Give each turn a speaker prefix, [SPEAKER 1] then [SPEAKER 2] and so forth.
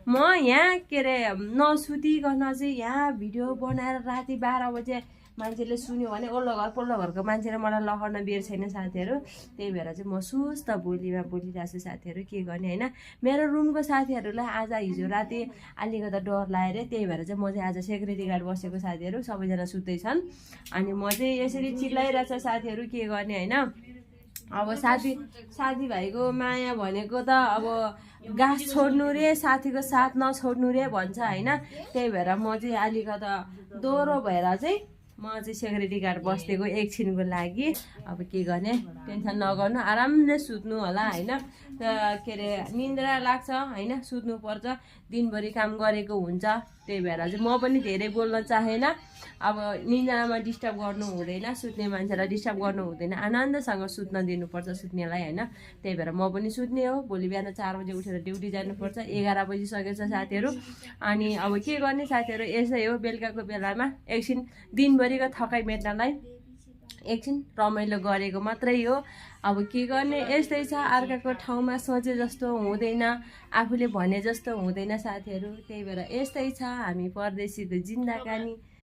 [SPEAKER 1] म यहाँ के अरे नसुतिकन चाहिँ यहाँ भिडियो बनाएर राति 12 बजे मान्छेले सुन्यो भने ओल्लो घर पल्लो घरको मान्छेले मलाई लखर्न बेर छैन साथीहरू। त्यही भएर चाहिँ म सुस्त बोलीमा बोलिरहेको छु साथीहरू, के गर्ने होइन। मेरो रुमको साथीहरूलाई आज हिजो राति अलिकति डर लाग्यो अरे, त्यही भएर चाहिँ म चाहिँ आज सेक्युरिटी गार्ड बसेको साथीहरू, सबैजना सुत्दैछन् अनि म चाहिँ यसरी चिल्लाइरहेको छ साथीहरू, के गर्ने होइन। अब साथीभाइको माया भनेको त अब गाँस छोड्नु रे, साथीको साथ नछोड्नु रे भन्छ होइन। त्यही भएर म चाहिँ अलिकति दोहोरो भएर चाहिँ म चाहिँ सेक्युरिटी गार्ड बस्दिएको एकछिनको लागि। अब के गर्ने, टेन्सन नगर्नु, आरामले सुत्नु होला होइन। के अरे निन्द्रा लाग्छ होइन, सुत्नुपर्छ, दिनभरि काम गरेको हुन्छ। त्यही भएर चाहिँ म पनि धेरै बोल्न चाहेन। अब निन्द्रामा डिस्टर्ब गर्नु हुँदैन, सुत्ने मान्छेलाई डिस्टर्ब गर्नु हुँदैन, आनन्दसँग सुत्न दिनुपर्छ सुत्नेलाई होइन। त्यही भएर म पनि सुत्ने हो। भोलि बिहान 4 बजे उठेर ड्युटी जानुपर्छ, 11 बजिसकेको छ साथीहरू। अनि अब के गर्ने साथीहरू, यसै हो बेलुकाको बेलामा एकछिन दिनभरिको थकाइ मेट्नलाई एकछिन रमाइलो गरेको मात्रै हो। अब के गर्ने, यस्तै छ। अर्काको ठाउँमा सोचे जस्तो हुँदैन, आफूले भने जस्तो हुँदैन साथीहरू। त्यही भएर यस्तै छ हामी परदेशीको जिन्दगानी।